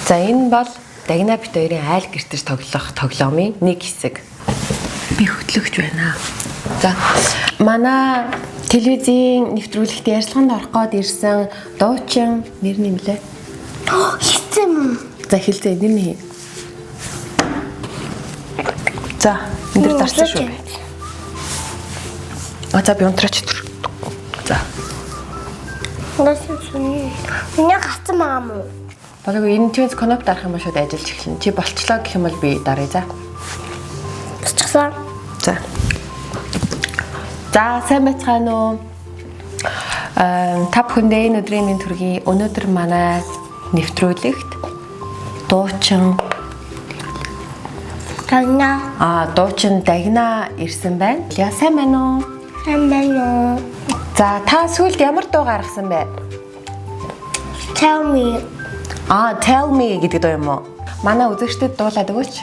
За, энэ бол Дагна бит хоёрын айл гэртэж тоглох тоглоомын нэг хэсэг. Би хөтлөгч байна. За, манай телевизийн нэвтрүүлэгт ярилцлаганд орох гээд ирсэн дуучин нэр нь юм лээ. Хэлсэн юм. За, хэлзээ, нэр нь. За, энэ дэр дарсан шүү. А, за, би унтраач түр. За. Насан сүн. Миний гацсан байгаа мó? Болоогүй, энэ твинс кноп дарах юм бол шууд ажиллаж эхэлнэ. Чи болчлоо гэх юм бол би даръя, за. Босчихсан. За. За, сайн байцгаана уу? Та бүхэндээ энэ өдрийн мэнд төргий. Өнөөдөр манай нэвтрүүлэгт дуучин Тагна. Дуучин Дагна ирсэн байна. Я, сайн байна уу? Сайн байна уу? За, та сүүлд ямар дуу гаргасан бэ? Tell me. Tell me гэдэг дуу юм уу? Манай үзэгчдэд дуулаад өгөөч.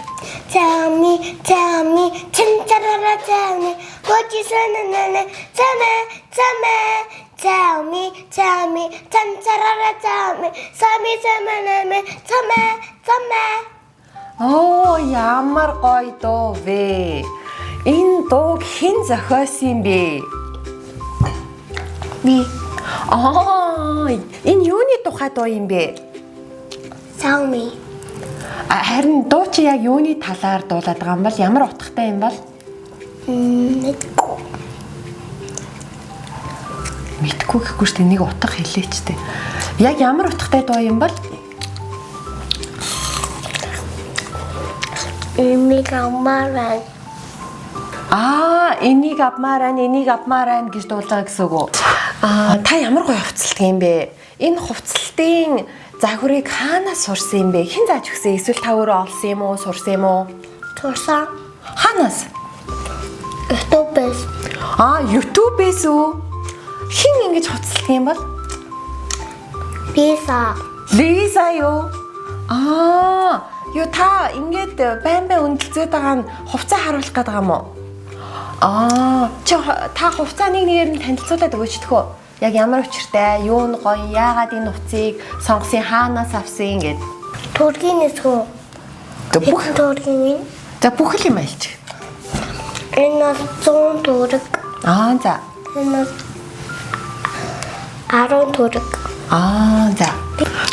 Tell me, tell me, чанчарара tell me. What you say na na na. Tell me, tell me. Tell me, tell me, чанчарара tell me. Tell me, tell me, tell me, tell me, tell me. Оо, ямар гоё дуу вэ? Энэ дууг хэн зохиосон юм бэ? Би. Энэ юуны тухай дуу юм бэ? Tell me. Харин дуу чи яг юуны талаар дуулаад байгаа юм бол, ямар утгатай юм бол? Мэдгүй. Мэдгүй гэхгүй шүү дээ, нэг утга хэлээч дээ. Яг ямар утгатай дуу юм бол? Энийг авмаар байна. Энийг авмаар байна, энийг авмаар байна гэж дуулаа гэсэн үг үү? Та ямар гоё хувцалдаг юм бэ? Энэ хувцалтын загварыг хаанаас сурсан юм бэ? Хэн зааж өгсөн? Эсвэл та өөрөө олсон юм уу, сурсан юм уу? Турсан. Хаанаас? YouTube-ээс. YouTube-ээс үү? Хэн ингэж хувцалдаг юм бол? Писа. Лиза юу? Юу, та ингээд байн байн үнэлцээд байгаа нь хувцас харуулах гээд байгаа юм уу? Чи та хувцас нэг нэгээр нь танилцуулаад өгөөч тхөө. Яг ямар учиртай, юу нь гоё, яагаад энэ хувцсыг сонгосон, хаанаас авсан гэд. Төргийн нисгүү. Бүх төргийн. За, бүх л юм айлч. Энэ бол 100 төгрөг. За. Энэ бол 10 төгрөг. За.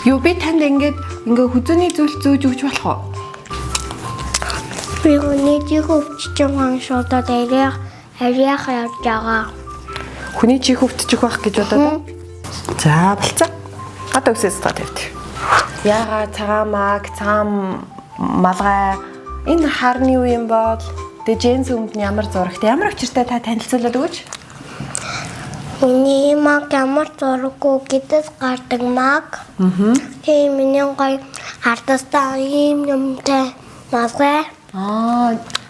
Юу, би танд ингээд ингээ хүзүүний зүйл зөөж өгч болох уу? Би хүний чих өвчж байгаа шуудаад арих явж байгаа. Хүний чих өвтчих байх гэж бодоод. За, болцоо. Одоо өсөөс та тавьд. Яга цагаан маг, цагаан малгай, энэ харны юу юм бол? Тэгээ джинс өмд нь ямар зурагтай, ямар учиртай, та танилцуулаад өгөөч. Миний маг ямар зураггүй гэдээс гардаг маг. Тэгээ миний гоё ардастаа ийм юмтай малгай.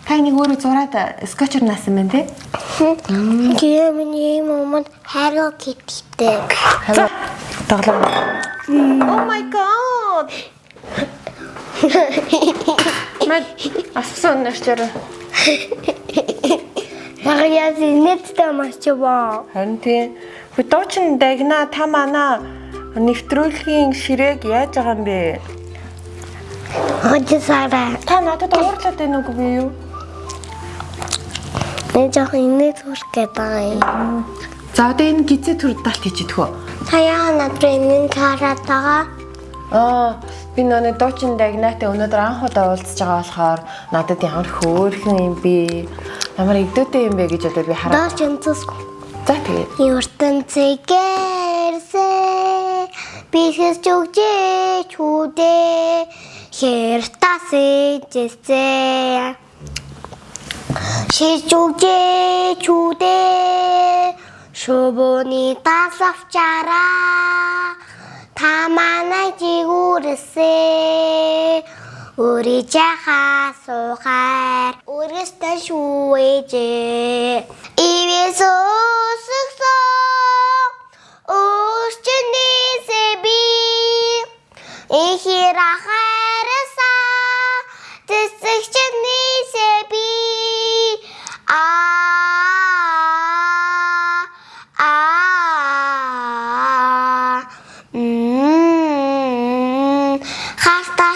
Та энийг өөрөө зураад скотчер наасан байна тий? Тэгээ миний ийм юмд Hello Kitty-тэй. За, тоглоом. Oh my god. Мад асуусан нэрчээр. Яг яа зинэдтэй маш чиваа. Харин тий. Дуучин Дагна, та манай нэвтрүүлгийн ширээг яаж байгаа юм бэ? Хожсараа. Та надад уурлаад байна уу, би юу? Би жоохон инээ зүрх гээд байгаа юм. За, одоо энэ гизээ төр далт хийчих үү? Та яа над руу инээ хараад байгаа? Би нөө дуучин Дагнатай өнөөдөр анх удаа уулзж байгаа болохоор надад ямар хөөрхөн юм бэ? Ямар эгдөөтэй юм бэ гэж одоо би хараад. Дооч өнцөс. За, тэгээд. ертөнцигээрсээ бихэс жүгжээ чүдээ хертасэжсээ шижүгжээ чүдээ шубуны тасавчараа та манай жигүүрсээ өөрийнхээ сухаар өргөстөн шүүвэжээ ивэс өсгсөн өөрчнөөсөө би ихэр ахарсаа тэсгчнээсээ би а а м хартаа.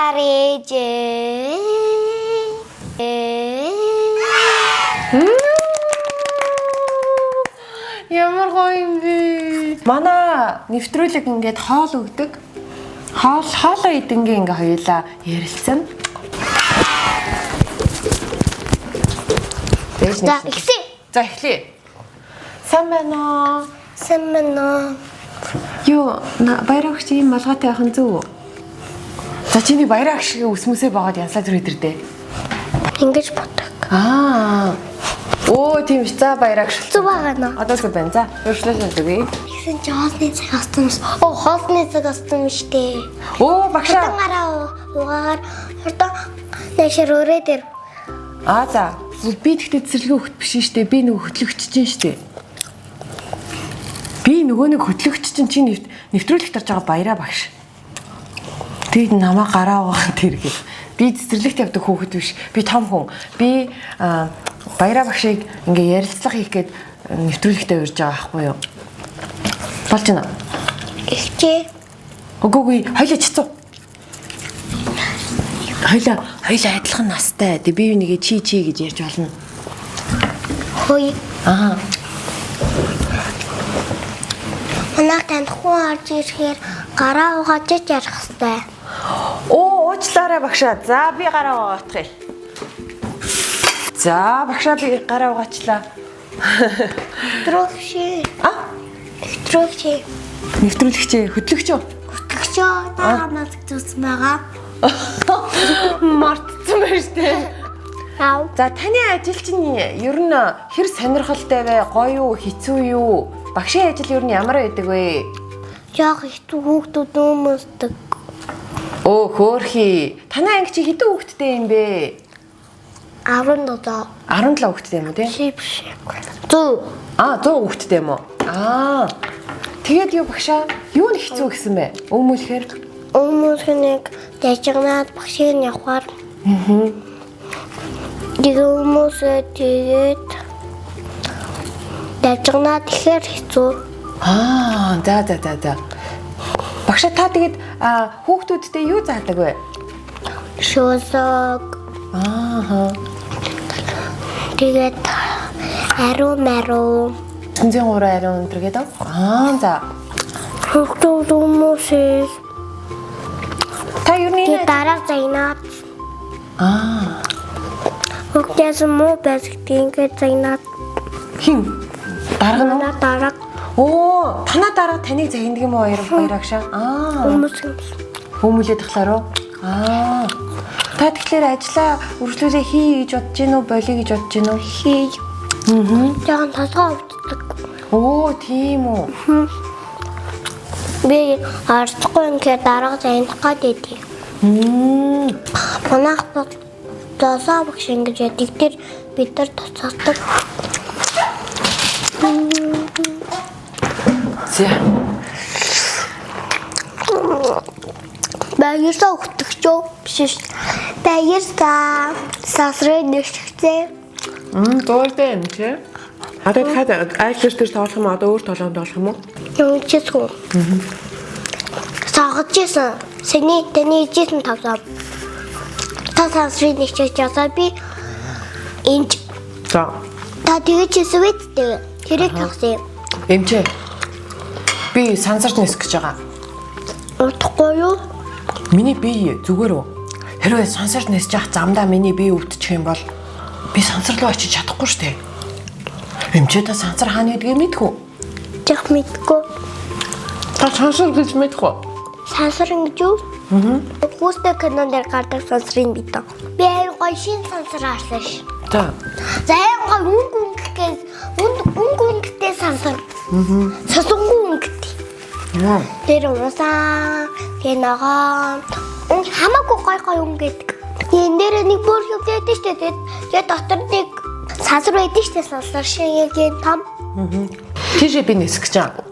Гарэж. Ямар гоё юм бэ? Манай нэвтрүүлэг ингээд хоол өгдөг. Хоол хоолоо идэнгээ ингээ хоёулаа ярилцсан. Дээж За нэг. эхлэе. За эхлэе. Сайн байна уу? Сайн байна уу? Юу, баяраа өгч ийм малгайтай байх нь зөв үү? За чиний баяраа агшиг өсмөсөө богоод янсаа зүр өдөрдөө. Ингэж бодог. Аа. Оо тийм ш. За баяраа агш. Зүг байгаа нөө. Одоо зүг байна. За, өөрчлөлт өгье. Тэгсэн чи хоолны цаг болсон юм. Оо хоолны цаг болсон юм штэ. Оо багшаа. Хурдан гараа угаагаар хурдан нэшэр өрөө дээр. Аа за. Би тэгтээ цэцэрлэгийн хөхт биш штэ. Би нөгөө хөтлөгч чинь штэ. Би нөгөө нэг хөтлөгч чинь чи нэвтрүүлэгт орж байгаа баяраа багш. Тэгэд намаа гараа угаах тэр гээ. Би цэцэрлэгт явдаг хүүхэд биш. Би том хүн. Би баяраа багшийг ингээ ярилцлага хийх гээд нэвтрүүлэгтээ урьж байгаа байхгүй юу? Болж байна. Эхчээ. Үгүй үгүй хоёлаа чицүү. Хоёлаа хоёлаа адилхан настай. Тэг би нэгээ чи чи гэж ярьж болно. Хөөе. Аа. Манайх танихгүй орж ирэхээр гараа угааж ярих хэвээр. Оо уучлаарай багшаа. За би гараа угаах юм. За багшаа би гараа угаачлаа. Нэвтрүүлэгч. А Нэвтрүүлэгч. нэвтрүүлэгч хөтлөгч үү? Хөтлөгчөө дараа мазаг зүсэн байгаа. Мартцсан байж тээ. Аав. За таны ажил чинь ер нь хэр сонирхолтой вэ? Гоё юу, хэцүү юу? Багшийн ажил ер нь ямар байдаг вэ? Жох хэцүү хүүхдүүд өмсдөг. Өө хөөхий. Танай анги чи хэдэн хүүхэдтэй юм бэ? 17. 17 хүүхэдтэй юм уу те? Биш биш. 100. Аа 100 хүүхэдтэй юм уу? Аа. Тэгээд юу багшаа? Юу нь хэцүү гэсэн бэ? Өмүүлэхээр Өмсгөнийг дажигнаад багшийг нь явахаар. Аа. Тэгээ хүмүүсээ тэгээд дажигнаад ихээр хэцүү. Аа за за за за. Багшаа та тэгээд хүүхдүүдтэй юу заадаг вэ? Шөөсөг Аа. тэгээд ариу мариу Цэнзэн гураа ариун өнтер гэдэг. Аа за. хүүхдүүд хүмүүсээ Та ер нь тэгээд энэ дараа загнаад Аа. хүүхдээс муу байдаг ингээд загнаад Хин? Дарга нь уу? манай дарга Оо, танаа дарга таныг загнадаг юм уу баяр баярагшаа? Аа. хүмүүс юм. Хүмүүлээд тахлаар уу? Аа. Та тэгэхээр ажлаа үргэлжлүүлээ хий гэж бодож гин үү, болиё гэж бодож гин үү? Хий. Аа. Жохон толгой өвддөг. Оо, тийм үү. Би орцохгүй ингээд дарга загнах гээд байдгийг. Мм. Манайх бол зосоо багш ингэж яадаг. Тэр бид нар туцадаг. За. Баярсаа өгтөгчөө биш ш. Баярсаа сасрын нэгшгцээ. Мм, дууртай юм чи. Одоо дахиад айлтгаж дээр тоглох юм уу? Одоо өөр толгойн тоглох юм уу? Юмчээсгүй. Сагаж исэн. Сэний таны ижсэн тавсаа. Та сасрын нэгшгч ясаа би энд За. та тэгэж хийсэн үсттэй. Тэрийг тавсан. Эмчээ. Би сансарч нисэх гэж байгаа. Удахгүй юу? Миний бие зүгээр үү? Хэрвээ сансарч нисэж явах замдаа миний бие өвдчих юм бол би сансар руу очиж чадахгүй шүү дээ. Эмчээ та сансар хаана гэдгийг мэдэх үү? Жах мэдгүй. Та сансар гэж мэдэх үү? Сансар ингэж юу? Аа. Хүүстэй кинон дээр гардаг сансрын бид. Би аян гоё шин сансар харсан ш. За. За аян гоё өнгө өнгөтэй өнгө өнгөтэй сансар. Аа. Сасангүй өнгөтэй. Яа. Тэр уусаа, тэр ногоон өнгө хамаагүй гоё гоё өнгө гэдэг. Энэ дээр нэг бүр хөвдөд штэ. Тэгээд дотор нэг сансар байдаг штэ сансар шиг яг юм том. Тийшээ би нисэх гэж байгаа.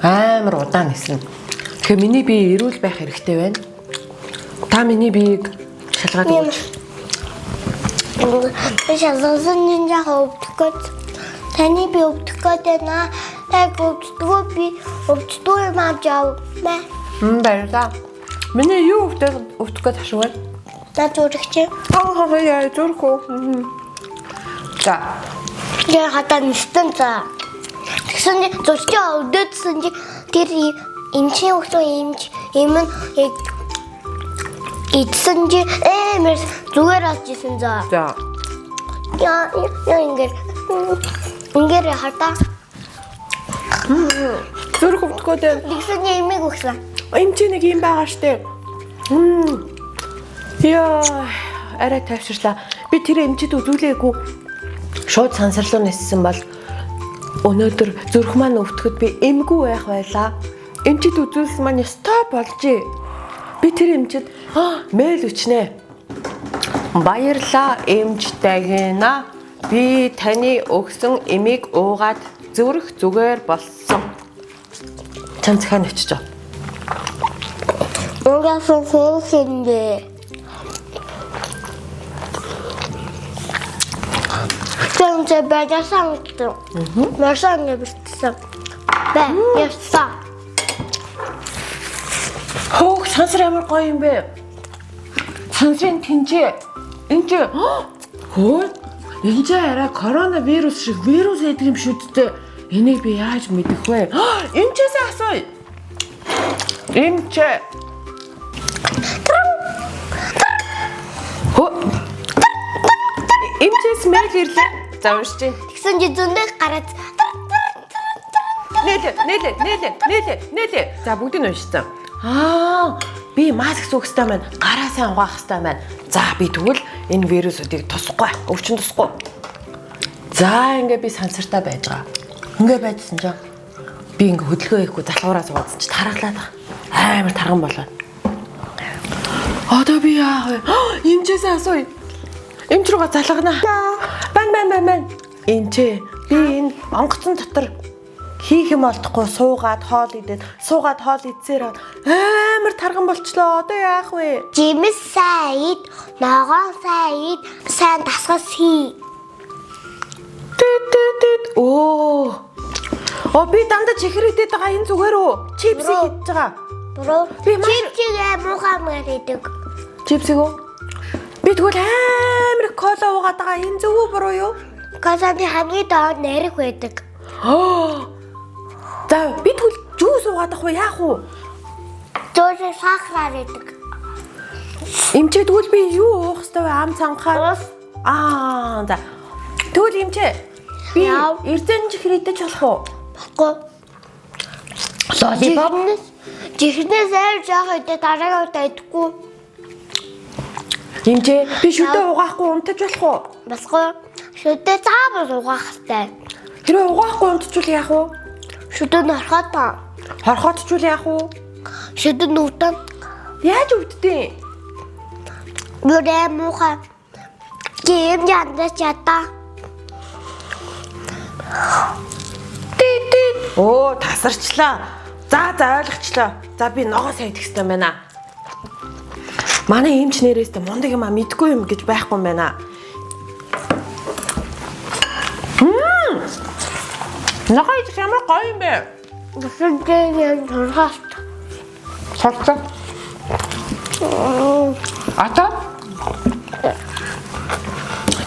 Амар удаан ниснэ. Тэгэхээр миний бие эрүүл байх хэрэгтэй байна. Та миний биеийг шалгаад өгөөч. Би шалгасан нь яг өвдөх гээд таны би өвдөх гээд байна. Таг өвддгөө би өвддгөө юм авч яв. Мэ. Баярлалаа. Миний юу өвдөх гэж хашиг байна? За зүрх чи. Аа яа зүрх үү. За. Я хата нистэн за. Тэгсэн чи зүрх чи өвдөдсөн чи тэр эмчийн өгсөн эмч эм нь идсэн чи амар зүгээр олж исэн за. За. Я я ингээд ингээд хата. Зүрх өвдөх гэдэг. Тэгсэн чи эмийг өгсөн. Эмчийн нэг юм байгаа штэ. Яа, арай тайвширлаа. Би тэр эмчид үзүүлээгүй. Шууд сансар руу ниссэн бол өнөөдөр зүрх маань өвдөхөд би эмгүй байх байлаа. Эмчид үзүүлсэн маань ёстой болжээ. Би тэр эмчид мэйл өчнө. Баярлаа эмч дагина. Би таны өгсөн эмийг уугаад зүрх зүгээр болсон. Чам захиан очиж байгаа. Угаасан хөөхөндөө. Тэнцэ баясан. Марсан гэвэрсэн. Бэ, яса. Хөөх сансар ямар гоё юм бэ? Сансрын тэнцээ. Энд чи хөө энэ чи арай коронавирус шиг вирус гэдэг юм шүү дээ. Энийг би яаж мэдэх вэ? Энд чээс асууя. Энд чи Хөө Эмчээс мэйл ирлээ. За уншиж. Тэгсэн чи зөндөө гараад Нээлээ, нээлээ, нээлээ, нээлээ, нээлээ. За бүгдийг нь уншицсан. Аа, би маск суух хэрэгтэй маань, гараа сайн угаах хэрэгтэй маань. За би тэгвэл энэ вирусуудыг тусахгүй, өвчин тусахгүй. За ингээ би сансартай байж байгаа. Ингээ байжсан чинь би ингээ хөдөлгөөн хийхгүй залхуураа суугаадсан чи тархалаад байгаа. Амар тарган болоо. Одоо би яах вэ? Эмчээсээ асууя. Эмч рүүгээ залгана. Бан бан бан бан. Эмчээ би энэ онгоцон дотор хийх юм олдохгүй суугаад хоол идээд суугаад хоол идсээр амар тарган болчлоо. Одоо яах вэ? Жимс сайн ид, ногоон сайн ид, сайн дасгас хий. Тэт тэт тэт. Оо. Оо би дандаа чихэр идээд байгаа энэ зүгээр үү? Чипсийг идэж байгаа. Буруу. Би маш- Чипсийг муухай мөр идэг. Чипсийг үү? Би тэгвэл амар их кола уугаад байгаа. Энэ зөв үү буруу юу? Косаны хамгийн доор нэрэг байдаг. Аа. За би тэгвэл жуус уугаад ах уу яах вэ? Зөөлөн сахараар идэг. Эмчээ тэгвэл би юу уух ёстой вэ? Ам цанхаар. Ус. Аа за. Тэгвэл эмчээ би Яв. эрдэн чихэр идэж болох уу? Баггүй. Лолипоп. Жихнээс аяр жоох идэ дараагийн удаа идэхгүй. Эмчээ би шүдэ угаахгүй унтаж болох уу? Басгүй. Шүдэ заавал угаах хэрэгтэй. Тэрээ угаахгүй унтчвал яах вэ? Шүдэ нь орхоод та. Хорхоодчвал яах вэ? Шүдэ нь өвдөн. Яаж өвддөг? Нүрээ муухай. Чи юм яндаж ядаа. Тэт тэт. Оо тасарчлаа. За за ойлгочлоо. За би ногоо сайн идэх хэрэгтэй байна. Манай эмч нэрээс тэ мундаг юм а мэдгүй юм гэж байхгүй юм байна. Мм. Ногоо идэх ямар гоё юм бэ? Гэсэн чинь юм турхаалт. Салцаа. Ата.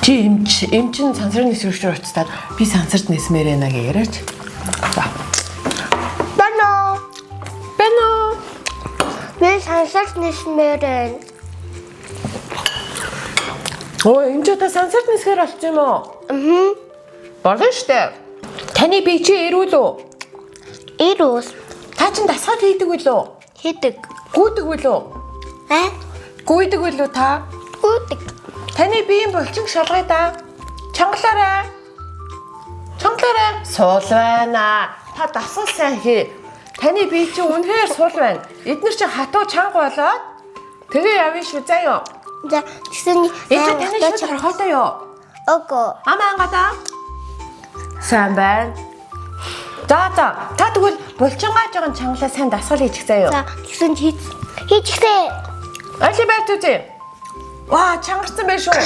Чи эмч эмчин сансрын нисвэрчээр уцтаад би сансарт нисмээр байна гэж яриач. За. Бано. Бэнэ. Би сансарт нисмээр байна. Ой, эмч та сансарт нисгээр болчих юм уу? Мм. Болно штэ. Таны бие чи эрүүл үү? Ирүүс Та чин дасгал хийдэг үлээ? хийдэг. Гүйдэг үлээ? Аа? Гүйдэг үлээ та? Гүйдэг. Таны биеийн булчин шалгая да. Чангалаарай. Чангалаарай. Сул байна. Та дасгал сайн хий. Таны бие чи үнэхээр сул байна. Эднэр чи хатуу чанга болоод тэгээ явна шүү заяа. За тэгсэн Энэ чи таны шүд хорхоотой юу? Үгүй. Ам ангада. Сайн байна. За за. Та тэгвэл булчингаа жоохон чангалаа сайн дасгал хийчих заяа. За тэгсэн чи хийчихсэн. Али байр зүзээ. Ваа, чангарсан байх шүү.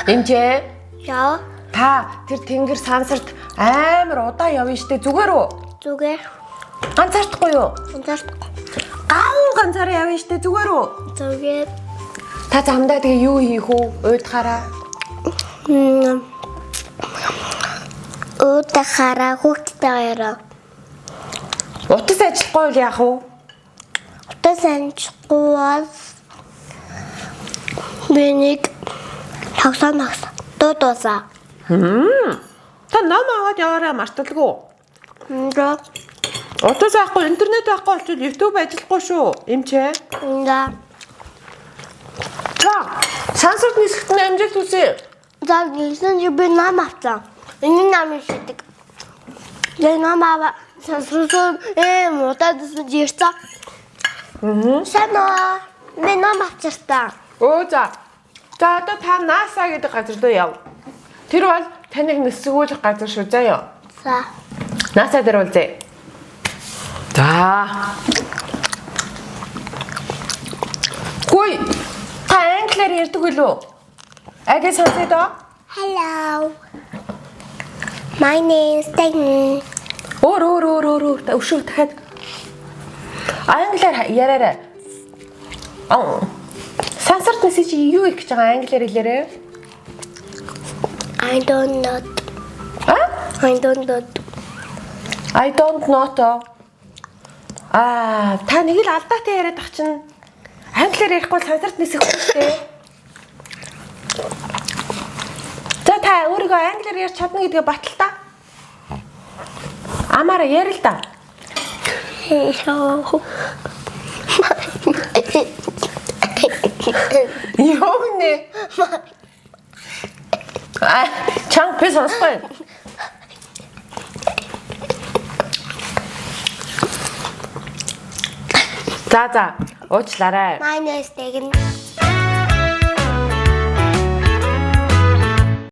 Эмчээ. Яа. Та тэр тэнгэр сансарт амар удаан явна штэ зүгээр үү? Зүгээр. Ганцаардахгүй юу? Ганцаардахгүй. Гав ганцаараа явна штэ зүгээр үү? Зүгээр. Та замдаа тэгээ юу хийх үү? Уйдахаараа. Уудахаараа хүүхдтэй яриа. Утас ажиллахгүй бол яах вэ? Утас амжихгүй бол би нэг тогсон тогсон. Дуу дуусаа. Та ном аваад яваараа марталгүй. Ингээ. Утас байхгүй, интернет байхгүй болчихвол YouTube ажиллахгүй шүү. Эмчээ. Ингээ. За, сансарт нисэхэд нь амжилт хүсье. За нэгсэн чи би ном авсан. Энэ нам шидэг. Тэгээ ном аваа. Сансарсан муудаад исэн чи ирсэн. Аа. Сайн уу? Би ном авчиртаа. Өө за. За одоо та NASA гэдэг газар руу яв. Тэр бол таныг нисгүүлэх газар шүү заяа. За. NASA дээр уулзъя. За. Гүй. Та англиар ярьдаг үлээ? Аги сонсъё доо. Hello. My name is Dayton. Өөр өөр өөр өөр өөр. Та Өшөө дахиад. Англиар яриарай. Аа. Сансарт нисэж юу их гэж байгаа англиар хэлээрэй. I don't know. А? I don't know. I don't know. Аа, та нэг л алдаатай яриад ах чинь англиар ярихгүй бол сансарт нисэх үү дээ. За та өөрийгөө англиар ярьж чадна гэдгээ батал та. Амаараа яри л да. Hello. Юу нэ? А, чанга би сонсохгүй. За за, уучлаарай. My name is Dayton.